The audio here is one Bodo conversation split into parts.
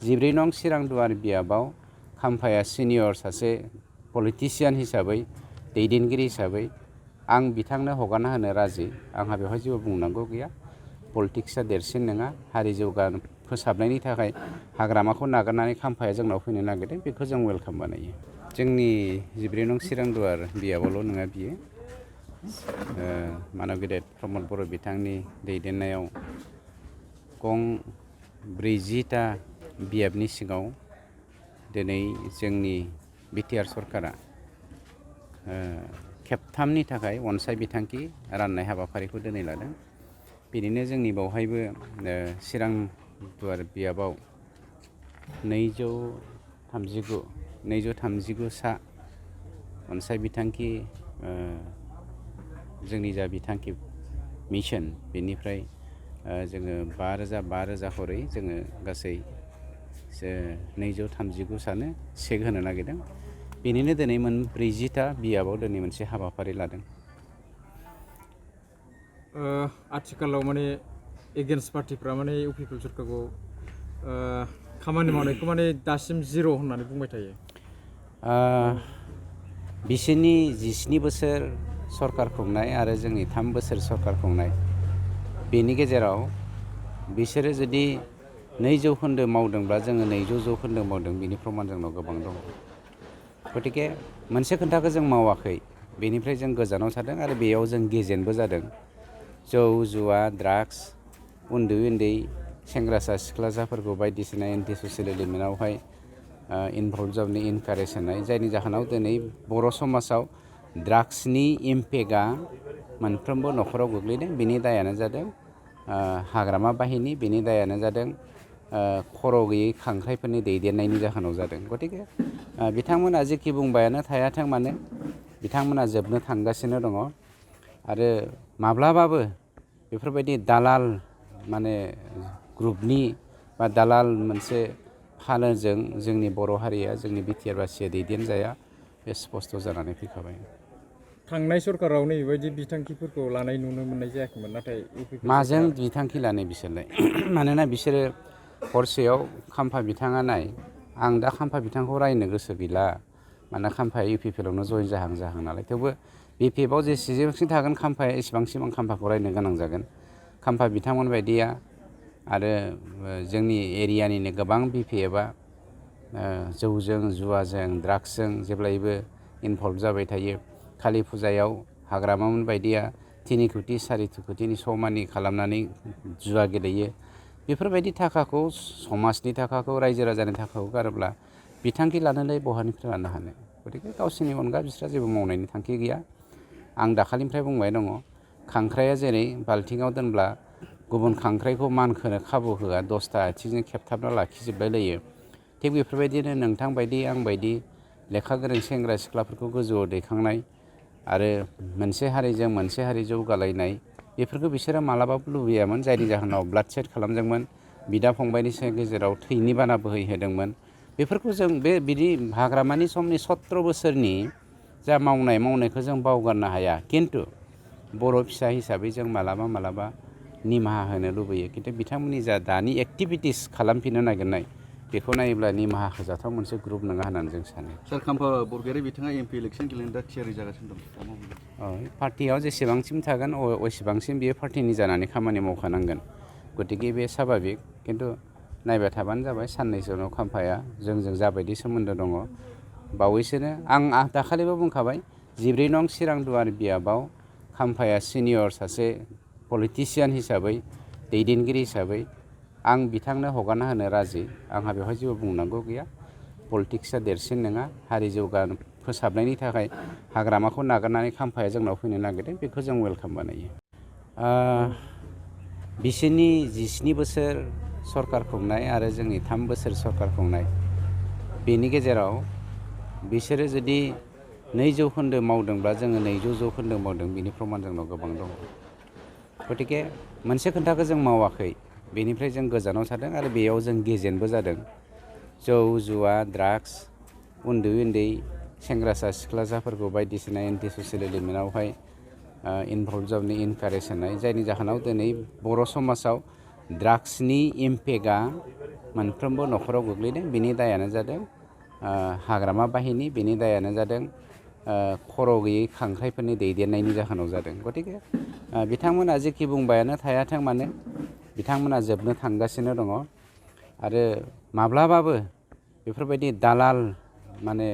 14 नं चिरांदुवार बियाबाव खाम्फाया सिनियर सासे पलिटिशियान हिसाबै दैदेनगिरि हिसाबै आं बिथांनो हगारना होनो राजि। आंहा बेवहाय जेबो बुंनांगौ गैया। पलिटिक्सआ देरसिन नङा। हारि जौगा फोसाबनायनि थाखाय हाग्रामाखौ नागारनानै खाम्फाया जोंनाव फैनो नागिरदों, बेखौ जों वेलकाम बानायो। जोंनि 14 नं चिरांदुवार बियाबावल' नङा बियो, मानब गेदेर प्रमद बर' बिथांनि दैदेननायाव गं 40टा बियाबनि सिङाव दिनै जोंनि बिटिआर सरकारा खेबथामनि थाखाय अनसाय बिथांखि राननाय हाबाफारिखौ दिनै लादों। बिदिनो जोंनि बावहायबो चिरांदुवार बियाबाव 239 सा अनसाय बिथांखि जोंनि जा बिथांखि मिशन बेनिफ्राय जोङो 5,000 हरै जोङो गासै 239 सानो चेक होनो नागिरदों। बेनिनो दिनै 40टा बियाबाव दिनै मोनसे हाबाफारि लादों। आथिखालाव माने एगेन्स्ट पार्टिफ्रा माने इउपिपिएल सरकारखौ खामानि मावनायखौ माने दासिम जिर' होननानै बुंबाय थायो। बिसोरनि 17 बोसोर सरकार खुंनाय आरो जोंनि 3 बोसोर सरकार खुंनाय बेनि गेजेराव बिसोरो जुदि 2% मावदोंब्ला जोङो 200% मावदों, बिनि प्रमान जोंनाव गोबां दङ। गतिके मोनसे खोन्थाखौ जों मावाखै, बेनिफ्राय जों गोजानाव थादों आरो बेयाव जों गेजेनबो जादों। जौ जुवा ड्राग्स उन्दै उन्दै सेंग्रासा सिख्लासाफोरखौ बायदिसिना एन्टि ससियेल एलिमेन्टआवहाय इनभल्भ जाबोनो इनकारेज होनाय, जायनि जाहोनाव दिनै बर' समाजाव ड्राग्सनि इम्पेक्टआ मोनफ्रोमबो न'खराव गोग्लैदों। बेनि दायानो जादों हाग्रामा बाहिनी, बेनि दायानो जादों खर' गैयै खांख्राइफोरनि दैदेननायनि जाहोनाव जादों। गतिके बिथांमोना जेखि बुंबायानो थायाथों मानो बिथांमोना जोबनो थांगासिनो दङ आरो माब्लाबाबो बेफोरबायदि दालाल माने ग्रुपनि बा दालाल मोनसे फालोजों जोंनि बर' हारिया, जोंनि बिटिआर बासिया दैदेनजाया, बे स्पस्त जानानै फैखाबाय। थांनाय सरकाराव नैबायदि बिथांखिफोरखौ लानाय नुनो मोननाय जायाखैमोन, नाथाय माजों बिथांखि लानो बिसोरलाय? मानोना बिसोरो हरसेयाव खाम्फा बिथाङा नाय, आं दा खाम्फा बिथांखौ रायनो गोसो गैला, मानोना खाम्फाया इउपिपिएलआवनो जइन जाहां नालाय। थेवबो बिपिएफआव जेसेबांसिम थागोन खाम्फाया एसेबांसिम आं खाम्फाखौ रायनो गोनां जागोन। खाम्फा बिथांमोन बायदिया आरो जोंनि एरियानिनो गोबां बिपिएफआ जौजों जुवाजों ड्राग्सजों जेब्लायबो इनभल्भ जाबाय थायो। कालि फुजायाव हाग्रामामोन बायदिया 3 कोटि 4 कोटिनि समानि खालामनानै जुवा गेलेयो। बेफोरबायदि थाखाखौ, समाजनि थाखाखौ, रायजो राजानि थाखाखौ गारोब्ला बिथांखि लानोलाय बहानिफ्राय लानो हानो? गतिके गावसोरनि अनगा बिस्रा जेबो मावनायनि थांखि गैया। आं दाखालिनिफ्राय बुंबाय दङ, खांख्राइया जेरै बाल्थिङाव दोनब्ला गुबुन खांख्राइखौ मानखोनो खाबु होआ, 10था आथिंजों खेबथाबना लाखिजोबलाय लायो। थिग बेफोरबायदिनो नोंथां बायदि आं बायदि लेखा गोरों सेंग्रा सिख्लाफोरखौ गोजौआव दैखांनाय आरो मोनसे हारिजों मोनसे हारि जौगालायनाय, बेफोरखौ बिसोरो मालाबाबो लुबैयामोन। जायनि जाहोनाव ब्लाड सेड खालामदोंमोन, बिदा फंबायनि गेजेराव थैनि बाना बोहैहोदोंमोन। बेफोरखौ जों बिदि हाग्रामानि समनि 17 बोसोरनि जा मावनायखौ जों बावगारनो हाया। खिन्थु बर' फिसा हिसाबै जों मालाबा निमाहा होनो लुबैयो। खिन्थु बिथांमोननि जा दानि एक्टिभिटिस खालामफिननो नागिरनाय, बेखौ नायोब्ला निमाहा होजाथाव मोनसे ग्रुप नङा होननानै जों सानो। सार, खाम्फा बरगयारी बिथाङा एमपि इलेक्सन गेलेनो दा थियारि जागासिनो दं। पार्टियाव जेसेबांसिम थागोन एसेबांसिम बियो पार्टिनि जानानै खामानि मावखानांगोन। गतिके बे स्वाभाबिक। खिन्थु नायबाय थाबानो जाबाय, साननैसो उनाव खाम्फाया जोंजों जाबायदि सोमोन्दो दङ, बावैसोनो आं दाखालिबो बुंखाबाय, 14 नं चिरांदुवार बियाबाव खाम्फाया सिनियर सासे पलिटिशियान हिसाबै दैदेनगिरि हिसाबै आं बिथांनो हगारना होनो राजि। आंहा बेवहाय जेबो बुंनांगौ गैया। पलिटिक्सआ देरसिन नङा। हारि जौगा फोसाबनायनि थाखाय हाग्रामाखौ नागारनानै खाम्फाया जोंनाव फैनो नागिरदों, बेखौ जों वेलकाम बानायो। बिसोरनि 17 बोसोर सरकार खुंनाय आरो जोंनि 3 बोसोर सरकार खुंनाय बेनि गेजेराव बिसोरो जुदि 2% मावदोंब्ला जोङो 200% मावदों, बिनि प्रमान जोंनाव गोबां दङ। गतिके मोनसे खोन्थाखौ जों मावाखै, बेनिफ्राय जों गोजानाव थादों आरो बेयाव जों गेजेनबो जादों। जौ जुवा ड्राग्स उन्दै उन्दै सेंग्रासा सिख्लासाफोरखौ बायदिसिना एन्टि ससियेल एलिमेन्टआवहाय इनभल्भ जाबोनो इनकारेज होनाय, जायनि जाहोनाव दिनै बर' समाजाव ड्राग्सनि इम्पेक्टआ मोनफ्रोमबो न'खराव गोग्लैदों। बिनि दायानो जादों हाग्रामा बाहिनी, बिनि दायानो जादों खर' गैयै खांख्राइफोरनि दैदेननायनि जाहोनाव जादों। गतिके बिथांमोना जेखि बुंबायानो थायाथों मानो बिथांमोना जोबनो थांगासिनो दङ आरो माब्लाबाबो बेफोरबायदि दालाल माने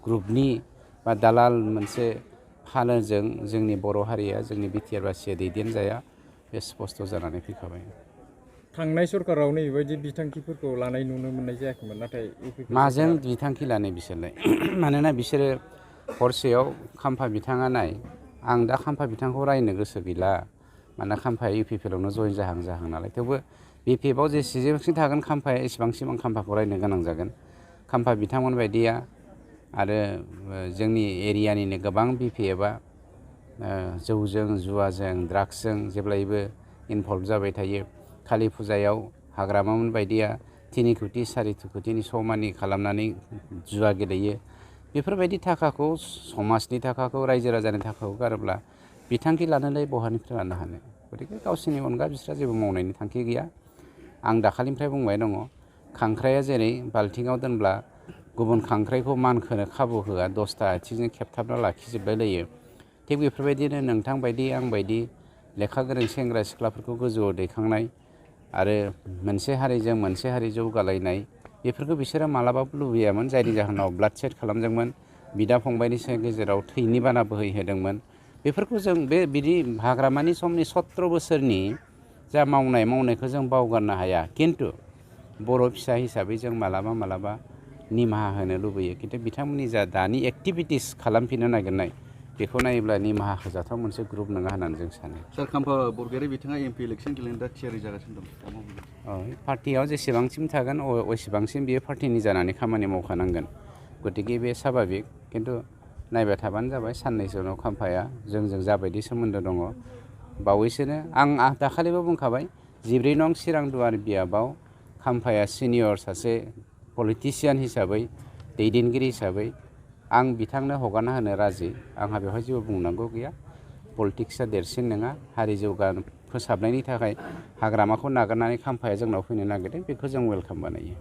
ग्रुपनि बा दालाल मोनसे फालोजों जोंनि बर' हारिया, जोंनि बिटिआर बासिया दैदेनजाया, बे स्पस्त जानानै फैखाबाय। थांनाय सरकाराव नैबेबायदि बिथांखिफोरखौ लानाय नुनो मोननाय जायाखैमोन, नाथाय माजों बिथांखि लानाय बिसोरलाय? मानोना बिसोरो हरसेयाव खाम्फा बिथाङा नाय, आं दा खाम्फा बिथांखौ रायनो गोसो गैला, मानोना खाम्फाया इउपिपिएलआवनो जइन जाहां नालाय। थेवबो बिपिएफआव जेसेबांसिम थागोन खाम्फाया एसेबांसिम आं खाम्फाखौ रायनो गोनां जागोन। खाम्फा बिथांमोन बायदिया आरो जोंनि एरियानिनो गोबां बिपिएफआ जौजों, जुवाजों, ड्राग्सजों जेब्लायबो इनभल्भ जाबाय थायो। कालि फुजायाव हाग्रामामोन बायदिया 3 कोटि 4 कोटिनि समानि खालामनानै जुवा गेलेयो। बेफोरबायदि थाखाखौ, समाजनि थाखाखौ, रायजो राजानि थाखाखौ गारोब्ला बिथांखि लानोलाय बहानिफ्राय लानो हानो? गतिके गावसोरनि अनगा बिस्रा जेबो मावनायनि थांखि गैया। आं दाखालिनिफ्राय बुंबाय दङ, खांख्राइया जेरै बाल्थिङाव दोनब्ला गुबुन खांख्राइखौ मानखोनो खाबु होआ, 10था आथिंजों खेबथाबना लाखिजोबलाय लायो। थिग बेफोरबायदिनो नोंथां बायदि आं बायदि लेखा गोरों सेंग्रा सिख्लाफोरखौ गोजौआव दैखांनाय आरो मोनसे हारिजों मोनसे हारि जौगालायनाय, बेफोरखौ बिसोरो मालाबाबो लुबैयामोन। जायनि जाहोनाव ब्लाड सेड खालामदोंमोन, बिदा फंबायनि गेजेराव थैनि बाना बोहैहोदोंमोन। बेफोरखौ जों बिदि हाग्रामानि समनि 17 बोसोरनि जा मावनायखौ जों बावगारनो हाया। खिन्थु बर' फिसा हिसाबै जों मालाबा निमाहा होनो लुबैयो। खिन्थु बिथांमोननि जा दानि एक्टिभिटिस खालामफिननो नागिरनाय, बेखौ नायोब्ला निमाहा होजाथाव मोनसे ग्रुप नङा होननानै जों सानो। सार, खाम्फा बरगयारि बिथाङा एमपि इलेक्सन गेलेनो दा थियारि जागासिनो दं। पार्टियाव जेसेबांसिम थागोन एसेबांसिम बियो पार्टिनि जानानै खामानि मावखानांगोन। गतिके बे साभाबिक। खिन्थु नायबाय थाबानो जाबाय, साननैसो उनाव खाम्फाया जोंजों जाबायदि सोमोन्दो दङ, बावैसोनो आं दाखालिबो बुंखाबाय, 14 नं चिरां दुवार बियाबाव खाम्फाया सिनियर सासे पलिटिसियान हिसाबै, दैदेनगिरि हिसाबै आं बिथांनो हगारना होनो राजि। आंहा बेवहाय जेबो बुंनांगौ गैया। पलिटिक्सआ देरसिन नङा। हारि फोसाबनायनि थाखाय हाग्रामाखौ नागारनानै खाम्फाया जोंनाव फैनो नागिरदों, बेखौ जों वेलकाम बानायो।